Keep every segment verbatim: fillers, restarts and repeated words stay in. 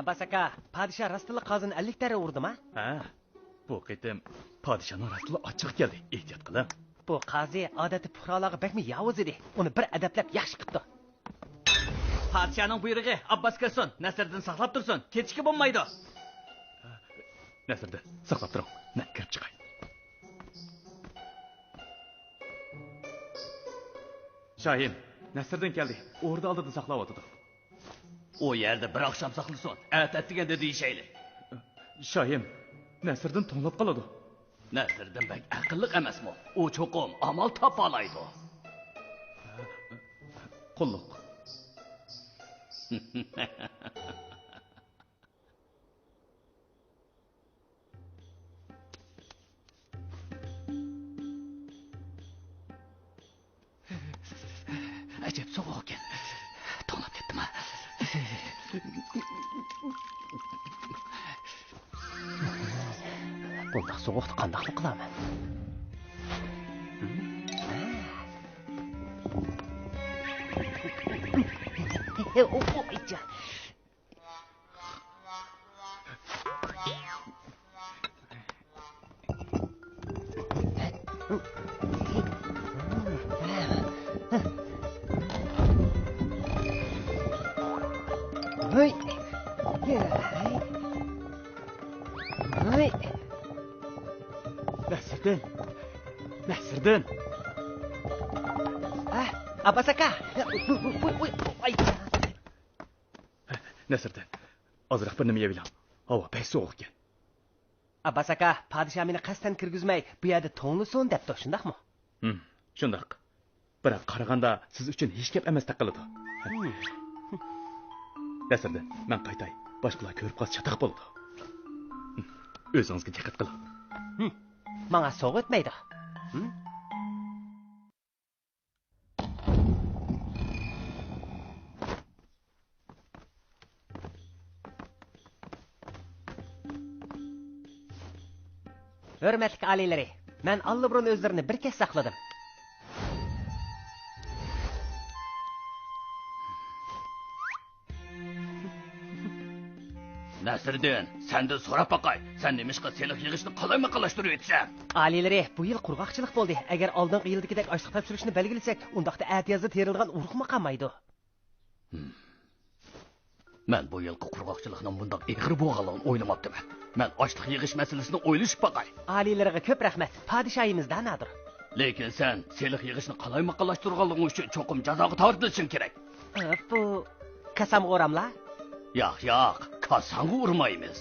ئابباس ئاكا، پادىشاھ راستتىنلا قازىنى ئەللىك تەرە ئۇردىما؟ ھە، بۇ قېتىم پادىشاھنىڭ راستتىنلا ئاچچىقى كەلدى، ئېھتىيات قىلىڭ. بۇ قازى ئادەتتە پۇقرالارغا بەكمۇ ياۋۇز ئىدى، ئۇنى بىر ئەدەپلەپ ياخشى قىپتۇ. پادىشاھنىڭ بۇيرۇقى، ئابباس كىرسۇن، نەسىردىن ساقلاپ تۇرسۇن، كېتىشكە بولمايدۇ. نەسىردىن، ساقلاپ تۇرۇڭ، مەن كىرىپ چىقاي. شاھىم، نەسىردىن كەلدى، ئوردا ئالدىدا ساقلاۋاتىدۇ. ئۇ يەردە بىر ئاخشام ساقلىسۇن، ئەتە ئەتىگەندە دېيىشەيلى. شاھىم، نەسىردىن توڭلاپ قالىدۇ. نەسىردىن بەك ئەقىللىق ئەمەسمۇ؟ ئۇ چوقۇم ئامال تاپالايدۇ. قۇللۇق. ئەجەب سوغۇق ئىكەن. توڭلاپ كەتتىم. بۇنداق سوغۇقتا قانداقلىق قىلارمەن؟ ھەي! ھەي! نەسىردىن! نەسىردىن! ھە؟ ئابباس ئاكا! ۋوي، ۋوي، ۋوي، ۋوي، ئاي! نەسىردىن، ئازراق بىر نېمە يەۋېلىڭ. ھاۋا بەك سوغۇق ئىكەن. ئابباس ئاكا، پادىشاھ مېنى قەستەن كىرگۈزمەي، بۇ يەردە توڭلىسۇن دەپتۇ، شۇنداقمۇ؟ ھىم، شۇنداق. بىراق قارىغاندا سىز ئۈچۈن ھېچ گەپ ئەمەستەك قىلىدۇ. نەسىردىن، مەن قايتاي. باشقىلار كۆرۈپ قالسا چاتاق بولىدۇ. ئۆزىڭىزگە دىققەت قىلىڭ. ماڭا سوغۇق ئۆتمەيدۇ. ھۆرمەتلىك ئالىيلىرى، مەن ئاللىبۇرۇن ئۆزلىرىنى بىر كەچ ساقلىدىم. نەسىردىن، سەندىن سوراپ باقاي، سەن نېمىشقا سېلىق يىغىشنى قالايمىقانلاشتۇرۇۋېتىسەن؟ ئالىيلىرى، بۇ يىل قۇرغاقچىلىق بولدى. ئەگەر ئالدىنقى يىلدىكىدەك ئاشلىق تاپشۇرۇشنى بەلگىلىسەك، ئۇنداقتا ئەتىيازدا تېرىلىدىغان ئۇرۇقمۇ قالمايدۇ. ھىم. مەن بۇ يىلقى قۇرغاقچىلىقنىڭ بۇنداق ئېغىر بولغانلىقىنى ئويلىماپتىمەن. مەن ئاشلىق يىغىش مەسىلىسىنى ئويلىشىپ باقاي. ئالىيلىرىغا كۆپ رەھمەت. پادىشاھىمىز دانادۇر. لېكىن سەن سېلىق يىغىشنى قالايمىقانلاشتۇرغانلىقىڭ ئۈچۈن چوقۇم جازاغا تارتىلىشىڭ كېرەك. ئە، بۇ كاسامغا ئۇراملا؟ ياق، ياق، كاساڭغا ئۇرمايمىز.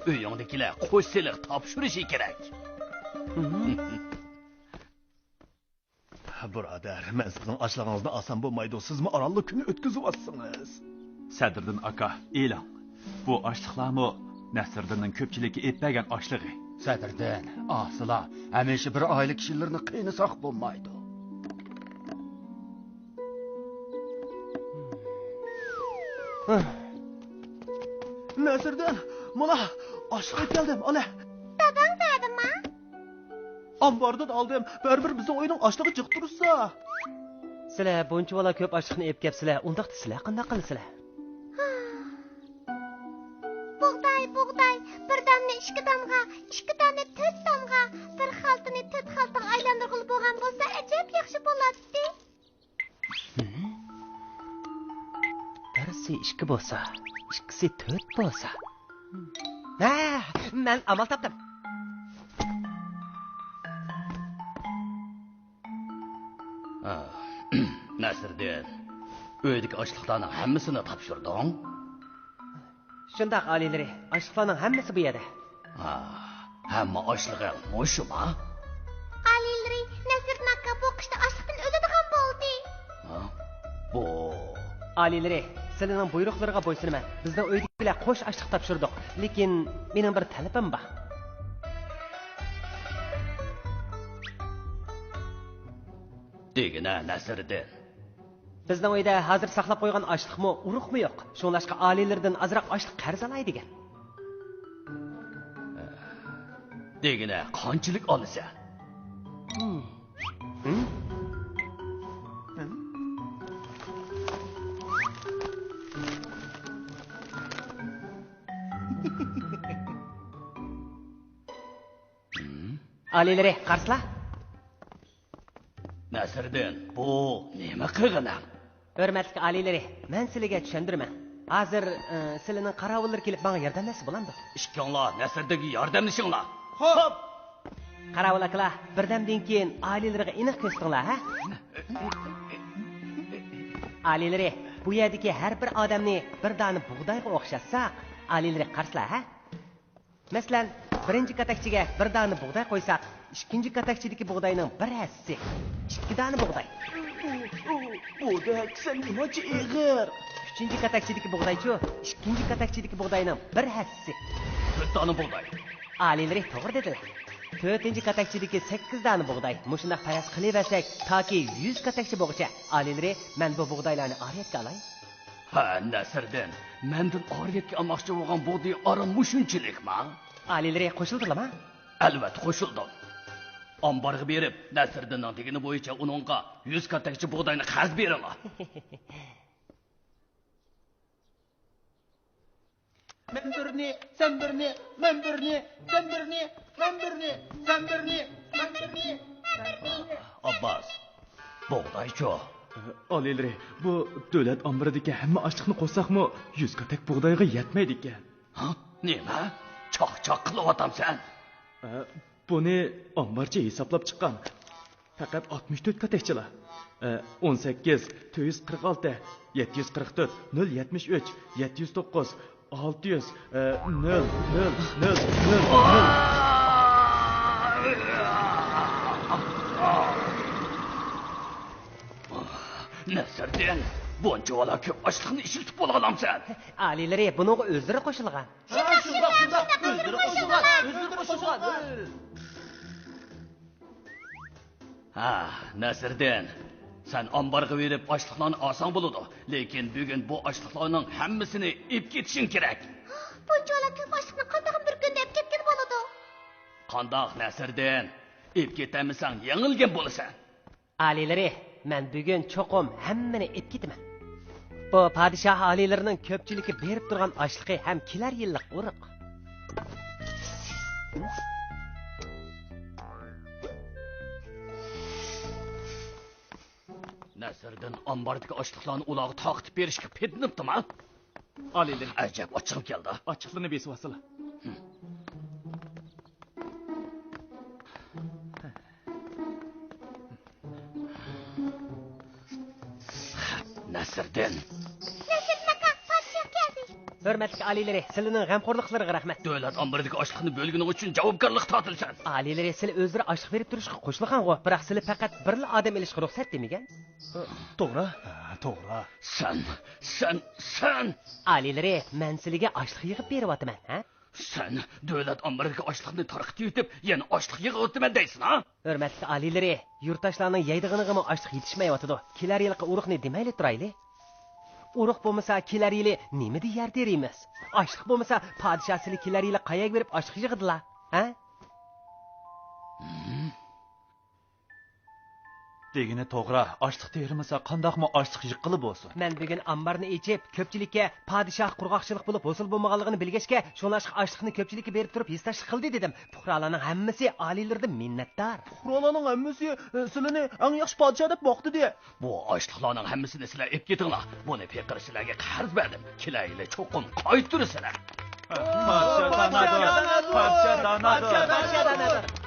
ئۆيۈڭدىكىلەر قوش سېلىق تاپشۇرۇشى كېرەك. بۇرادەر، مەن سىزنىڭ ئاشلىقىڭىزنى ئالسام بولمايدۇ، سىزمۇ ئارانلا كۈننى ئۆتكۈزۈۋاتسىڭىز. سەدىردىن ئاكا، ئېلىڭ. بۇ ئاشلىقلارمۇ نەسىردىننىڭ كۆپچىلىككە ئېلىپ بەرگەن ئاشلىقى. سەدىردىن، ئاسىلا، ھەمىشە بىر ئائىلە كىشىلىرىنى قىينىساق بولمايدۇ. نەسىردىن، مانا، ئاشلىق ئېلىپ كەلدىم، ئالە. داداڭ بەردىما؟ ئامباردىن ئالدىم، بەرىبىر بىزنىڭ ئۆينىڭ ئاشلىقى جىق تۇرسا. سىلەر بۇنچىۋالا كۆپ ئاشلىقنى ئېلىپ كەپسىلەر، ئۇنداقتا سىلەر قانداق قىلىسىلەر؟ بۇغداي، بۇغداي، بىر دانىنى ئىككى دانغا، ئىككى دانىنى تۆت دانغا، بىر خالتىنى تۆت خالتىغا ئايلاندۇرغىلى بولغان بولسا ئەجەب ياخشى بولاتتى. بىرسى ئىككى بولسا، ئىككىسى تۆت بولسا. ھە، مەن ئامال تاپتىم. ئا، نەسىردىن، ئۆيدىكى ئاشلىقلارنىڭ ھەممىسىنى تاپشۇردۇڭ؟ شۇنداق، ئالىيلىرى، ئاشلىقلارنىڭ ھەممىسى بۇ يەردە. ھا، ھەممە ئاشلىقىڭ مۇشۇما؟ ئالىيلىرى، نەسىردىن ئاكا بۇ قىشتا ئاشلىقتىن ئۆلىدىغان بولدى. ھا؟ بۇ. ئالىيلىرى، سىلىنىڭ بۇيرۇقلىرىغا بويسۇنىمەن. بىزنىڭ ئۆيدىكىلەر قوش ئاشلىق تاپشۇردۇق. لېكىن مېنىڭ بىر تەلىپىم بار. دېگىنە، نەسىردىن. بىزنىڭ ئۆيدە ھازىر ساقلاپ قويغان ئاشلىقمۇ، ئۇرۇقمۇ يوق. شۇڭلاشقا ئالىيلىرىدىن ئازراق ئاشلىق قەرز ئالاي دېگەن. دېگىنە قانچىلىك ئالىسەن؟ ئالىيلىرى، قارىسىلا. نەسىردىن، بۇ نېمە قىلغىنىڭ؟ ھۆرمەتلىك ئالىيلىرى، مەن سىلىگە چۈشەندۈرىمەن. ھازىر، ئى، سىلىنىڭ قاراۋۇللىرى كېلىپ ماڭا ياردەملەشسە بولامدۇ؟ ئىككىڭلار نەسىردىنگە ياردەملىشىڭلار. خوپ! قاراۋۇل ئاكىلار، بىردەمدىن كېيىن ئالىيلىرىغا ئېنىق كۆرسىتىڭلار، ھە؟ ئالىيلىرى، بۇ يەردىكى ھەر بىر ئادەمنى بىر دانە بۇغدايغا ئوخشاتساق، ئالىيلىرى قارىسىلا، ھە؟ مەسىلەن، بىرىنچى كاتەكچىگە بىر دانە بۇغداي قويساق، ئىككىنچى كاتەكچىدىكى بۇغداينىڭ بىر ھەسسىسى، ئىككى دانە بۇغداي. ئۇ، ئۇ، بۇ دەك سەن نېمانچە ئېغىر؟ ئۈچىنچى كاتەكچىدىكى بۇغدايچۇ، ئىككىنچى كاتەكچىدىكى بۇغداينىڭ بىر ھەسسىسى. تۆت دانە بۇغداي. ئالىيلىرى توغرا دېدىلە. تۆتىنچى كاتەكچىدىكى سەككىز دانە بۇغداي. مۇشۇنداق پەرەز قىلىۋەرسەك، تاكى يۈز كاتەكچە بولغۇچە. ئالىيلىرى، مەن بۇ بۇغدايلارنى ئارىيەتكە ئالاي. ھە، نەسىردىن، مەندىن ئارىيەتكە ئالماقچى بولغان بۇغدىيى ئاران مۇشۇنچىلىكما؟ ئالىيلىرى قوشۇلدىلىما؟ ئەلۋەتتە قوشۇلدۇم. ئامبارغا بېرىپ، نەسىردىننىڭ دېگىنى بويىچە ئۇنىڭغا يۈز كاتەكچە بۇغداينى قەرز بېرىڭلار. مەن بىرنى، سەن بىرنى، مەن بىرنى، سەن بىرنى، مەن بىرنى، سەن بىرنى، مەن بىرنى، سەن بىرنى. ئابباس، بۇغدايچۇ؟ ئالىيلىرى، بۇ دۆلەت ئامبىرىدىكى ھەممە ئاشلىقنى قوشساقمۇ، يۈز كاتەك بۇغدايغا يەتمەيدىكەن. ھە؟ نېمە؟ چاقچاق قىلىۋاتامسەن؟ ئە، بۇنى ئامبارچى ھېسابلاپ چىققان. پەقەت ئاتمىش تۆت كاتەكچىلا. ئە، ئون سەككىز، تۆت يۈز قىرىق ئالتە، يەتتە يۈز قىرىق تۆت، نۆل يەتمىش ئۈچ، يەتتە يۈز توققۇز، ئالتە يۈز، ئە، نۆل، نۆل، نۆل، نۆل، نۆل. نەسىردىن، بۇنچىۋالا كۆپ ئاشلىقنى ئىشلىتىپ بولالامسەن؟ ئالىيلىرى بۇنىڭغا ئۆزلىرى قوشۇلغان. ھە، شۇنداق، شۇنداق. ئۆزلىرى قوشۇلغان، ئۆزلىرى قوشۇلغان. ھە، نەسىردىن، سەن ئامبارغا بېرىپ ئاشلىقلارنى ئالساڭ بولىدۇ، لېكىن بۈگۈن بۇ ئاشلىقلارنىڭ ھەممىسىنى ئېلىپ كېتىشىڭ كېرەك. بۇنچىۋالا كۆپ ئاشلىقنى قانداقمۇ بىر كۈندە ئېلىپ كەتكىلى بولىدۇ؟ قانداق، نەسىردىن؟ ئېلىپ كېتەلمىسەڭ يېڭىلگەن بولىسەن. ئالىيلىرى، مەن بۈگۈن چوقۇم ھەممىنى ئېلىپ كېتىمەن. بۇ پادىشاھ ئالىيلىرىنىڭ كۆپچىلىككە بېرىپ تۇرغان ئاشلىقى ھەم كېلەر يىللىق ئۇرۇق. نەسىردىن ئامباردىكى ئاشلىقلارنى ئۇلارغا تارقىتىپ بېرىشكە پېتىنىپتىما؟ ئالىيلىرى. ئەجەب، ئاچچىقىم كەلدى. ئاچچىقلىرىنى بېسىۋالسىلا. نەسىردىن. نەسىردىن ئاكا، پادىشاھ كەلدى. ھۆرمەتلىك ئالىيلىرى، سىلىنىڭ غەمخورلۇقلىرىغا رەھمەت. دۆلەت ئامبىرىدىكى ئاشلىقنى بۆلگىنىڭ ئۈچۈن جاۋابكارلىق تارتىلىسەن. ئالىيلىرى، سىلى ئۆزلىرى ئاشلىق بېرىپ تۇرۇشقا قوشۇلغانغۇ، بىراق سىلى پەقەت بىرلا ئادەم ئېلىشقا رۇخسەت دېمىگەن. توغرا؟ ھە، توغرا. سەن، سەن، سەن! ئالىيلىرى، مەن سىلىگە ئاشلىق يىغىپ بېرىۋاتىمەن، ھە؟ سەن دۆلەت ئامبىرىدىكى ئاشلىقنى تارقىتىۋېتىپ، يەنە ئاشلىق يىغىۋاتىمەن دەيسەن، ھە؟ ھۆرمەتلىك ئالىيلىرى، يۇرتداشلارنىڭ يەيدىغىنىغىمۇ ئاشلىق يېتىشمەيۋاتىدۇ. كېلەر يىلقى ئۇرۇقنى دېمەيلى تۇرايلى. ئۇرۇق بولمىسا، كېلەر يىلى نېمىدىن يەر تېرىيمىز؟ ئاشلىق بولمىسا، پادىشاھ سىلى كېلەر يىلى قەيەرگە بېرىپ ئاشلىق يىغىدىلا، ھە؟ دېگىنى توغرا، ئاشلىق تېرىمىسا قانداقمۇ ئاشلىق يىغقىلى بولسۇن؟ مەن بۈگۈن ئامبارنى ئېچىپ، كۆپچىلىككە پادىشاھ قۇرغاقچىلىق بولۇپ ھوسۇل بولمىغانلىقىنى بىلگەچكە، شۇڭلاشقا ئاشلىقنى كۆپچىلىككە بېرىپ تۇرۇپ ھېسداشلىق قىلدى دېدىم. پۇقرالارنىڭ ھەممىسى ئالىيلىرىدىن مىننەتدار. پۇقرالارنىڭ ھەممىسى، ئە، سىلىنى ئەڭ ياخشى پادىشاھ دەپ ماختىدى. بۇ ئاشلىقلارنىڭ ھەممىسىنى سىلەر ئېلىپ كېتىڭلار. بۇنى پېقىر سىلەرگە قەرز بەردىم. كېلەر يىلى چوقۇم قايتۇرىسىلەر. پادىشاھ دانادۇر، پادىشاھ دانادۇر.